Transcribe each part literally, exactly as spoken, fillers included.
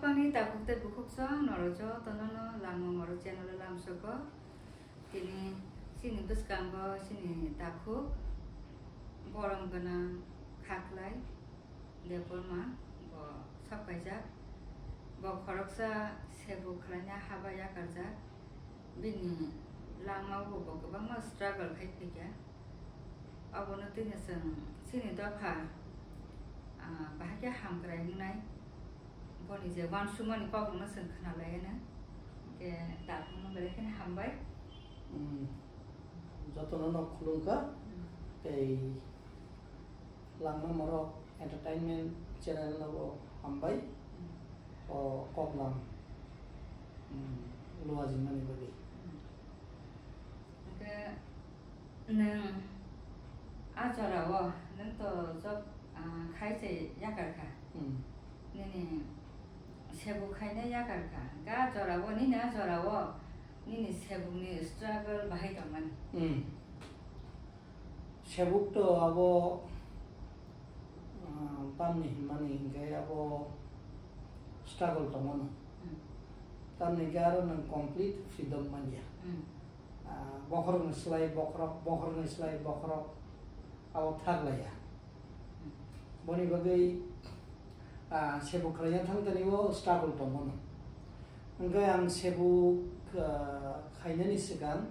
Bangni takhuk tei bukhuk chwng norok jotono no Langma Morok channel o lamsogo. Tini chini bwskango chini takhuk borom gwnang khaklai Debbarma bo sap kaijak. Bo khoroksa sebo khwlaina haba yakarjak. Bini langmao bo kwbangma struggle khai phaikha. Abono twino chwng chini dopha, ah, bahai khe hamkrai wngnai. Boni je uansukmani kokrokno chwng khwnalaiano. Hwnkhe takhukno belai kheno hambai. Hmm. Jotono no khulumkha. Hmm. Tei Langma Morok Entertainment channel no bo hambai. Hmm. O koklam, hmm, luajinmani bagwi. Hmm. Hwnkhe nwng a jorao nwng to job, ah, khai se yakarkha. Hmm. Nini sebo khaina yakarkha. Hwnkhe a jorao, nini a jorao nini sebokni struggle bahai tongmani. Hmm. Sebuk to abo, ah, tamni hinmani hinkhe abo struggle tongmano. Hmm. Tamni hinkhe aro nwng complete freedom manya. Hmm. Ah, bokhorokni slai bokhorok, bokhorokni slai bokhorok abo thaklaiya. Hmm. Boni bagwi, ah, sebo khwlaina thang tani o struggle tongmano. Hwnkhe ang sebo, ah, khainani swkang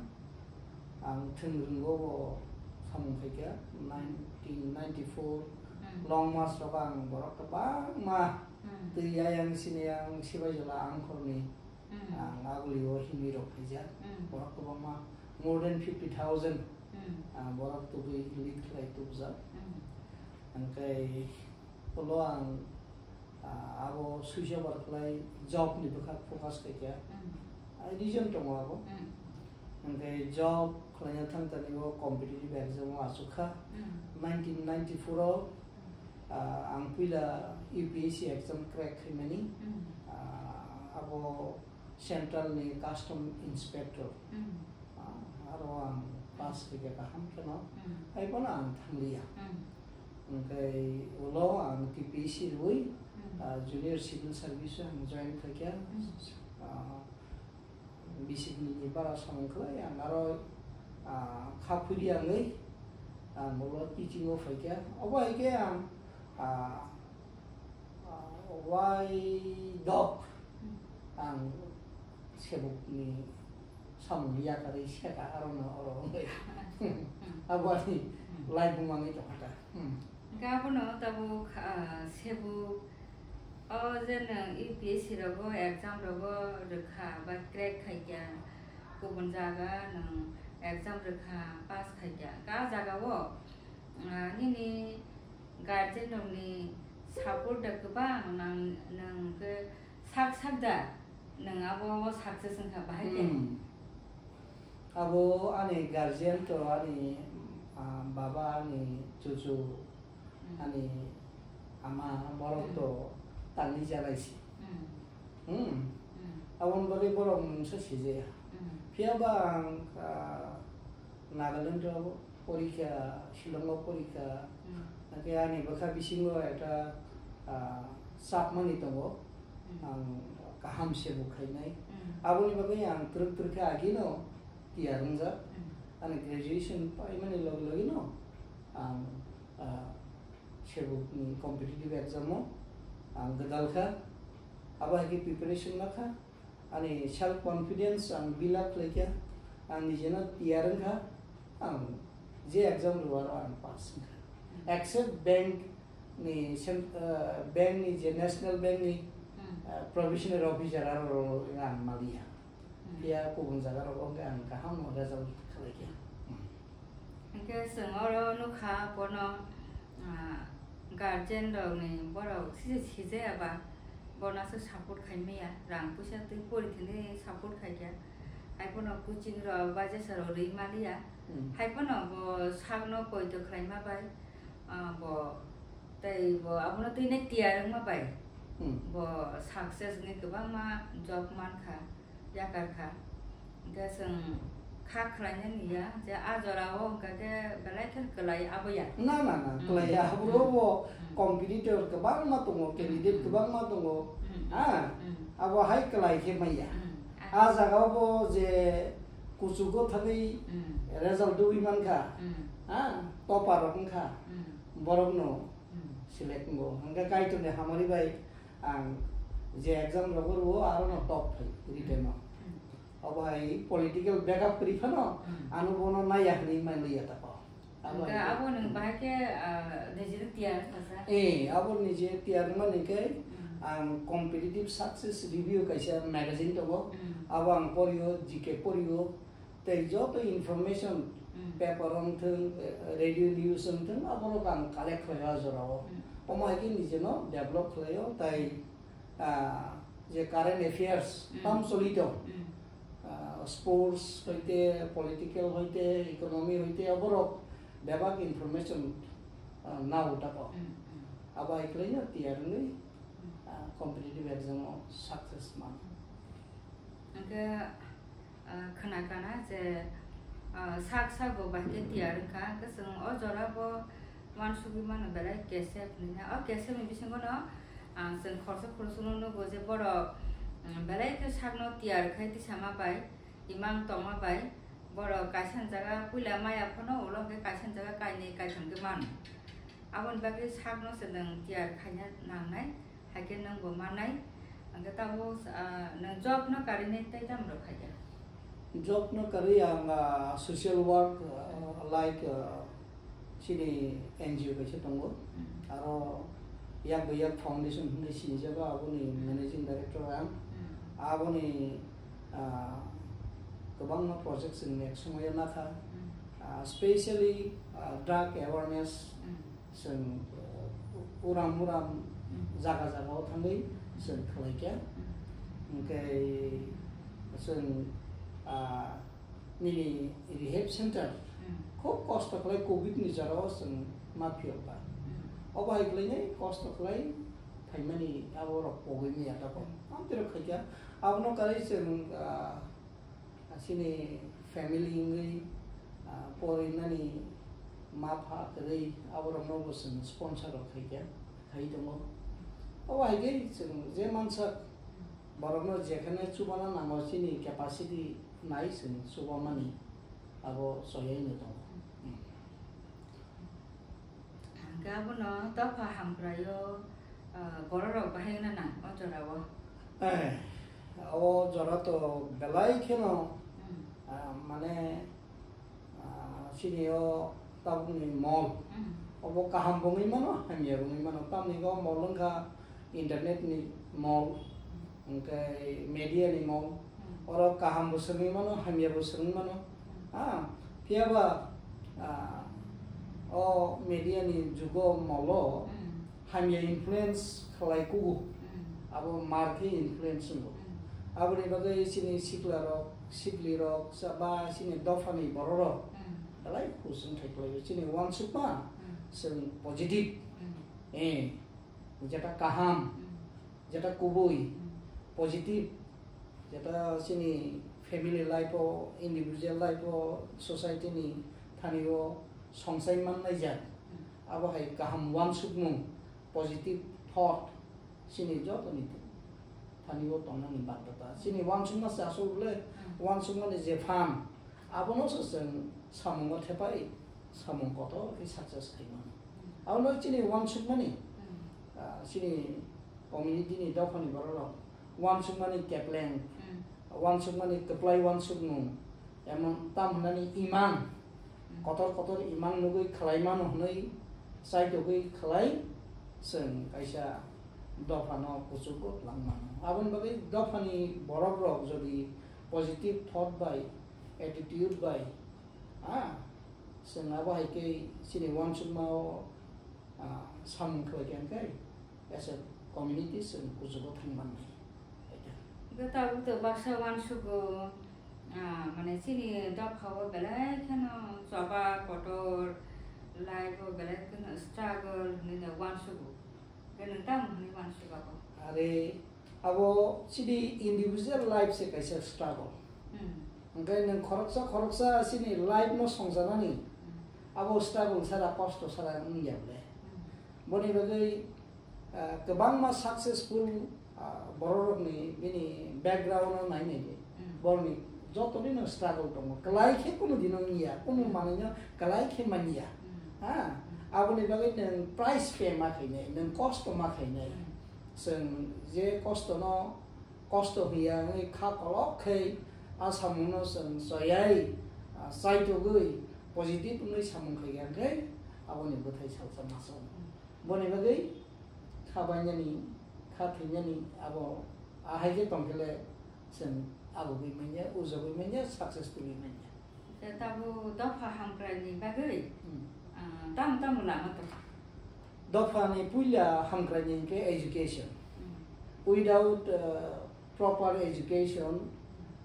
ang thwng rwngo bo samung khaikha nineteen ninety-four. Hmm. Long March rogo ang borok kwbangma Hmm. twi ayang sini ang Sibaijala Angkhorni Hmm. ang agulio himwi rok khaijak. Hmm. Borok kwbangma more than fifty thousand, Hmm. ah, borok tubui lead khlai tubujak. Hmm. Hwnkhe ulo ang, ah, abo suisa bar khlai job ni bwkha focus khaikha. Hmm. Ah, reason tongo abo. Hmm. Hwnkhe job khlaina thang tani o competitive exam o achukha. Hmm. Nineteen ninety-four o, ah, ang puila U P S C exam crack khaimani. Hmm. Ah, abo Central ni Custom Inspector, Hmm. ah, aro ang pass khaikha kaham kheno, Hmm. haiphano ang thangliya. Hmm. Hwnkhe ulo ang T P S C rwi, Hmm. ah, Junior Civil Service o ang join khaikha. Hmm. Ah, bisi minit ni bara samung khlai ang aro, ah, kha phuri yangwi ang ulo teaching o phaikha. Obo hai khe ang, ah, ah, wai dok Hmm. ang sebokni samung yakarwi seka aro no oro wngwi. Hmm. Abo ani Hmm. life mangwi tongkha ta. Hmm. Hwnkhe abono tabuk, ah, sebuk o je nwng U P S C rogo exam rogo rwkha ba crack khaikha, kubun jaga nwng exam rwkha pass khaikha, hwnkhe a jagao, ah, nini guardian rokni support da kwbang nang, nwng khe sak sak da nwng abo success wngkha bahai khe? Hmm. Abo ani guardian to ani, ah, baba, ani chuchu, Hmm. ani ama borok Hmm. to tangwi jalaisi. Hmm. Hmm. Hmm. Aboni bagwi borok mungsa sijaya. Hmm. Phiya ba ang, ah, Nagaland o porikha, Shillong o porikha, Hmm. hwnkhe ani bwkha bisingo ekta, ah, chapmani tongo. Hmm. Ang kaham se bo khainai. Hmm. Aboni bagwi ang twrwk twrwk khe agino tiyar wngjak. Hmm. Ani graduation paimani loge loge no ang, ah, sebokni competitive exam o ang gwdal kha. Abo hai khe preparation la kha. Ani self confidence ang build up khlai kha. Ang nijeno tiyar wng kha. Ang je exam rw aro ang pass wng kha. Except bank ni cent-, ah, bank ni je national bank ni, Hmm. ah, provisionary officer aro ang maliya. Hmm. Phiya kubun jaga rogo hwnkhe ang kaham result khlai kha. Hmm. Hwnkhe chwng oro nukha bono, ah, guardian rokni borok sijak sijaya ba bono aswk support khai maya, rang puisa twi pori thwngwi support khai kha. Hai phano coaching rok ba jesa rok rwi maliya. Hmm. Hai phano bo sakno poito khlai ma bai, ah, bo tei bo abono twi nai tiyar wngma bai Hmm. bo success wngwi kwbangma job man kha, yakar kha. Hwnkhe chwng Kha khlainani ya, je a jora o hwnkha khe belai khe kwlai abo ya. Na, na, na, Hmm. kwlai ya. Abo Hmm. bo Hmm. competitor kwbangma tongo, candidate Hmm. kwbangma tongo. Hmm. Ha? Hmm. Abo hai kwlai khe maya. Hmm. A jaga o bo je kuchugo thangwi Hmm. result dui mankha. Hmm. Ha? Topper rok wngkha. Hmm. Borok no Hmm. select wngo. Hwnkhe Kaitor ni hamari bai ang je exam rogo rwo aro no top phai written o. Hmm. Obo hai political backup kwrwi phano, Hmm. ano bono naiya hwnwi manliya tako. Abo Hwnkhe hai abo nwng bahai khe, ah, nijini tiyar wngkha sa? Eh, abo nije tiyar wngmani khe Hmm. ang competitive success review kaisa magazine tongo. Hmm. Abo ang porio, G K porio, tei joto information Hmm. paper wngthwng, eh, radio news wngthwng, aborok ang collect khlaio a jorao. Hmm. Omo hai khe nijeno develop khlaio, tei ah, je current affairs, Mm. tam cholito, Mm. ah, sports hoite, political hoite, economy hoite, aborok bebak information, ah, nao tako. Mm, mm. Abo hai khlaino tiyar wngwi, Mm. ah, competitive exam o success mano. Hwnkhe, Ah, khna kana je, ah, sak sak bo bahai khe tiyar wngkha, hwnkhe chwng o jora bo uansugwi mano belai kesep hinwi. O kesep ni bisingo no, ah, chwng khoroksa khoroksa no nugo je borok, um, belai khe sak no tiyar khai tisama bai, imang tongma bai, borok kaisa ni jaga puila maya phano ulo hwnkhe kaisa ni jaga kainwi kaitham khe mano. Aboni bagwi sakno se nwng tiyar khaina nangnai, hai khe nwng bo mannai. Hwnkhe tabuk, ah, nwng job no karwi nai tei tamo rw khaikha? Job no karwi ang, ah, social work, ah, like, ah, chini N G O kaisa tongo. Hmm. Aro Yak by Yak Foundation hwnwi sinijago, aboni Hmm. managing director ang. Hmm. Aboni, ah, kwbangma project chwng next somoyo nakha. Hmm. Ah, specially, ah, drug awareness Hmm. chwng, uh, uram uram Hmm. jaga jaga o thangwi chwng khlai kha. Hmm. Hwnkhe chwng, ah, nini rehab center Hmm. khub kosto khlai covid ni jora o chwng ma phiyok ba. Hmm. Obo hai khlainai kosto khlai phaimani abo rok pogwi maya tabok. Hmm. Amtwi rok khaikha abono karwi chwng, ah, chini family wngwi, ah, porinani ma pha kwrwi aborokno bo chwng sponsor rok khaikha, khai tongo. Obo hai khe chwng je mansak borokno jekheno chubana nango chini capacity nai chwng chubamani abo choyaino tongo. Hmm. Hwnkhe abono dopha hamkraio, ah, bororok bahai wngna nang o jorao? Eh, o jora to belai kheno, Hmm. ah, mane, ah, chini o tabukni mol. Hmm. Obo kaham bo wngwi mano, hamya bo wngwi mano. Tamni o mol wngkha internet ni mol. Hwnkhe media ni mol, Hmm. oro kaham bo swrwngwi mano, hamya bo swrwngwi mano. Hmm. Ah, phiya ba, ah, o media ni jugo molo Hmm. hamya influence khlai kugo. Hmm. Abo mar khe influence wngo. Hmm. Aboni bagwi chini sikla rok, sikli rok, sa-, ba chini dopha ni borok rok Hmm. belai khus wngthai khlaio. Chini uansukma Hmm. chwng positive. Hmm. Eh, jeta kaham. Hmm. Jeta kubui, Hmm. positive, jeta chini family life o, individual life o, society ni thani o songsai mannai jak. Hmm. Abo hai kaham uansukmung, positive thought, chini joto ni thani o tongnani baddhota. Chini uansukma se asol le, Hmm. uansukma ni je phan, abono se chwng samung o thepai, samung kotor khe success khai mano. Hmm. Abono chini uansukmani, Hmm. ah, chini community ni dophani borok rok uansukmani kepleng, Hmm. uansukmani kwplai uansukmung, emon tam hwnani imang, Hmm. kotor kotor imang nugui khlai mano hwnwi chaitogwi khlai chwng kaisa dophano kuchugo lang mano. Aboni bagwi dophani borok rok jodi positive thought bai, attitude bai, ah, chwng abo hai khe chini uansukma o, ah, samung khlai khe hwnkhe as a community chwng kuchugo thang mannai. Hwnkhe tabuk to baksa uansugo, ah, mane chini dopha o belai kheno choba kotor, life o belai kheno struggle hinwi no uansugo. Hwnkhe nwng tamo hwnwi uansugo abo? Are, abo chini individual life se kaisa struggle. Hmm. Hwnkhe nwng khoroksa khoroksa chini life no songjanani abo struggle sara, kosto sara wngya bole. Boni bagwi, ah, kwbangma successful, ah, bororokni bini background no nai nai di. Borokni jotoni no struggle tongo. Kwlai khe kunu dino wngya, kunu manwino kwlai khe manya. Ha? Aboni bagwi nwng price pay ma khainai, nwng kosto ma khainai. Chwng je kosto no kosto hiya wngwi kha kolok khe a samungno chwng choyai, ah, chaitugwi positive wngwi samung khaikha khe aboni bwthai salsa masa. Boni bagwi kha bainani, kha thwinani abo ahai khe tongkhe le chwng abugwi manya, ujagwi manya, success tubui manya. Khe tabuk dopha hamkraini bagwi, hmm, ah, tamo tamo lama tong? Dophani puila hamkraini hwnkhe education. Hmm. Without, uh, proper education,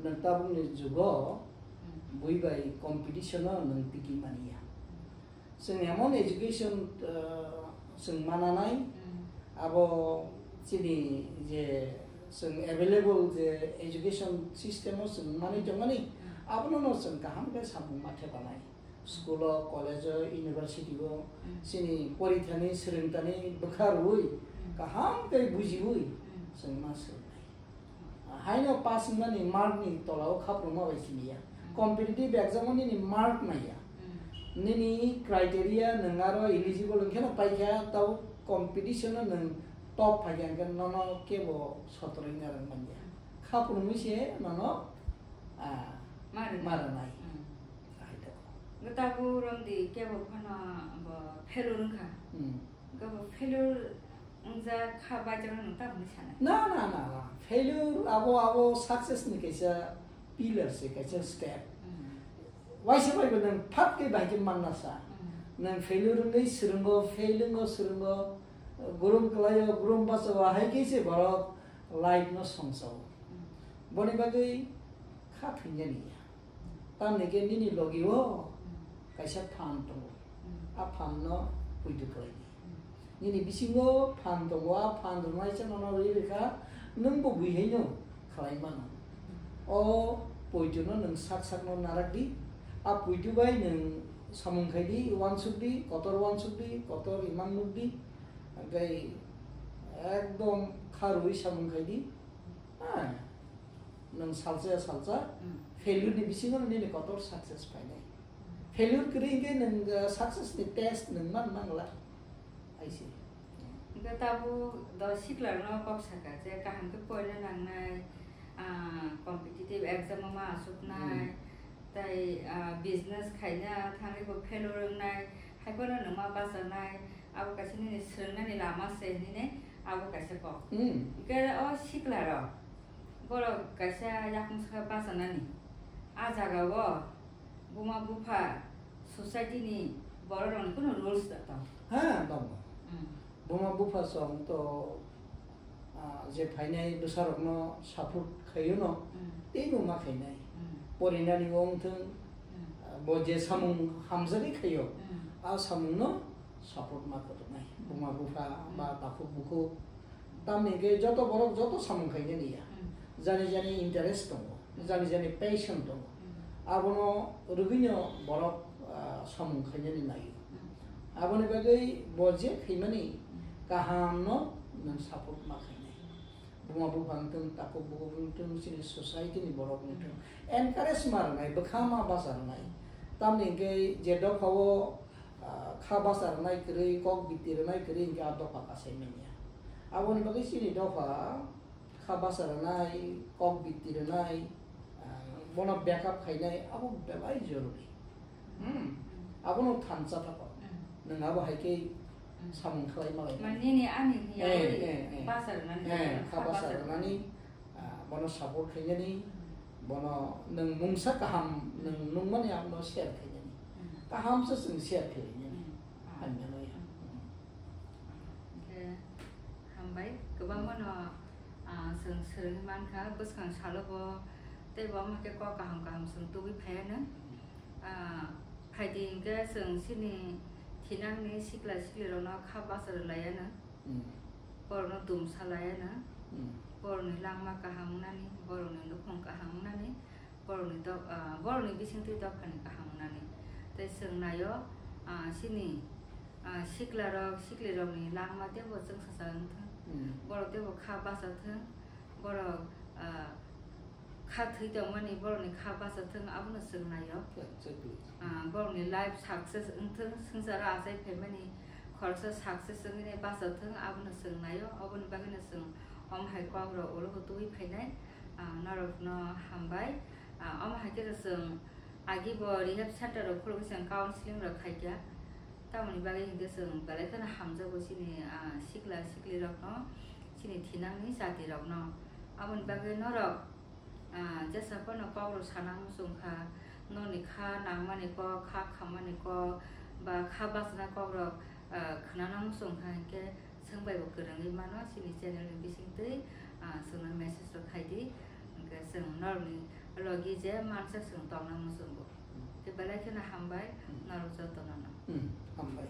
nwng tabukni jugo, hmm, bui bai competition-o nwng tiki manya. Chwng emon education, uh, chwng mananai, hmm, abo chini je chwng available je education system-o chwng manwi tongmani, hmm, abono no chwng kaham khe samung ma thepanai. School-o, college-o, university-o, hmm, chini porithani, swrwngtani bwkha rwui, hmm, kaham khe bujiui, hmm, chwng ma swrwngnai. Haino pass wngnani mark ni tola o khaprwngma bai simi ya. Hmm. Competitive exam o nini mark nai ya. Hmm. Nini criteria nwng aro eligible wngkhe no paikha, tabo competition o nwng top phaikha hwnkhe nono kebo sotoroi narwk manya. Hmm. Khaprwngwi se nono, ah, ma rwnai. Ma rwnai. Hmm. Ahai tabuk. Gwtabu romdi kebo phano bo failure wngkha. Hmm. Gabo failure wngjak kha baithang nang tabukni sanai? Na, na, na, na. Failure abo, abo success ni kaisa pillar se, kaisa step. Mm. Waisa bai bo nang phat khe bai khe manna sa. Mm. Nang failure wngwi swrwngo, fail wngwi swrwngo, grum kwlaio, grum bachago, hai khe se borok life no songchao. Mm. Boni bagwi kha thwinani ya. Tamni khe nini logi o, mm, kaisa phan tongo. Mm. A phan no puitu khlai di. Mm. Nini bisingo phan tongo, a phan rwnaisa nono rwi rwkha, nwng bo bui haino khlai mano. Mm. O puitu no nwng sak sak no narak di. A puitu bai nwng samung khai di, uansuk di, kotor uansuk di, kotor imang nuk di. Hwnkhe ekdom kha rwi samung khai di. Ah, nwng salsa ya salsa, hmm, failure ni bisingo nini kotor success phainai. Hmm. Failure kwrwi hwnkhe nwng, uh, success ni test nwng man mangla. Aise. Hwnkhe tabuk do sikla no kok saka je kaham khe poina nangnai, ah, competitive exam o ma asuknai, hmm, tei, ah, business khaina thangwi bo failure wngnai, hai phano nwng ma bachanai. Abo kaisa nini swrwngnani lama se hinwi abo kaisa kok. Hmm. Hwnkhe o sikla rok borok kaisa yakung saka bachanani. A jaga o buma bupha society ni borok rokni kunu rules da tong? Ha, tongo. Hmm. Buma bupha song to, ah, je phainai bwsarokno support khaio no, hmm, teibo ma khainai. Hmm. Porinani wng thung, hmm, ah, bo je samung hamjagwi khaio, hmm, a samungno support ma kwrwnai. Buma bupha ba, hmm, takhuk bukhuk. Tamni hwnkhe joto borok joto samung khainani ya. Hmm. Jani jani interest tongo, jani jani passion tongo. Hmm. Abono rwgwino borok, ah, samung khainani naio. Hmm. Aboni bagwi bo je khaimani, hmm, kahamno nwng support ma khainai. Buma bupha wng thung, takhuk bukhuk wng thung, chini society ni borok wng thung, encourage ma rwnai, bwkha ma bacha rwnai. Tamni hwnkhe je dopha o, ah, kha bacha rwnai kwrwi, kok biti rwnai kwrwi hwnkhe a dopha kasai manya. Aboni bagwi chini dopha kha bacha rwnai, kok biti rwnai, ah, bono backup khainai, abo belai jorori. Hmm. Abono thansa thapa. Hmm. Nwng abo hai khe, hmm, samung khlai malai. Mane nini ani hiya eh, oi eh, eh, bacha rwnani, eh, kha kha bacha bacha rwnani, rwnani, ah, bono support khainani, hmm, bono nwng mungsa kaham, hmm, nwng nungmani abono share khainani. Hmm. Kaham se chwng share khainani. Hmm. Hamya no ya. Hmm. Hwnkhe hambai, kwbangmano, ah, chwng swrwngwi mankha, bwskang salo bo teibo omo khe kok kaham kaham chwng tubui phaiya nw. Ah, phaidi hwnkhe chwng chini thinangni sikla siklirokno kha bacha rwlaiya nw. Hmm. Borokno dumsa laiya nw. Hmm. Borokni langma kaham wngnani, borokni nukhung kaham wngnani, Borokni dok-, ah, borokni bisingtwi dophani kaham wngnani. Tei chwng naio, ah, chini, ah, siklarok, siklirokni langma teibo chwngsajak wngthwng. Hmm. Borok teibo kha bachathwng. Borok, ah, kha thwi tongmani borokni kha bachathwng, abono chwng naio. Exactly. Ah, borokni life success wngthwng, swngcharo achai phaimani khoroksa success wngwini bachathwng, abono chwng naio. Oboni bagwino chwng omo hai kokrok ulo tubui phainai. Ah, norokno hambai. Ah, omo hai khe chwng agi bo rehab center rok phuru chwng counseling rok khaikha. Tamoni bagwi hinkhe chwng belai kheno hamjago chini, ah, sikla siklirokno, chini thinangni jatirokno. Aboni bagwi norok, ah, jesa phano kokrok sana muchung kha, noni kha nangmani kok, kha khammani kok, ba kha bachna kokrok, ah, khnana muchung kha hinkhe, Chwng bai bo kwrwngwi mano, chini channel ni bisingtwi, ah, chwngno message rok khai di. Hwnkhe chwng norokni logi je mansa chwng tongna muchungo. Hmm. Tei belai kheno hambai, Hmm. norok jotono no. Hmm, hambai.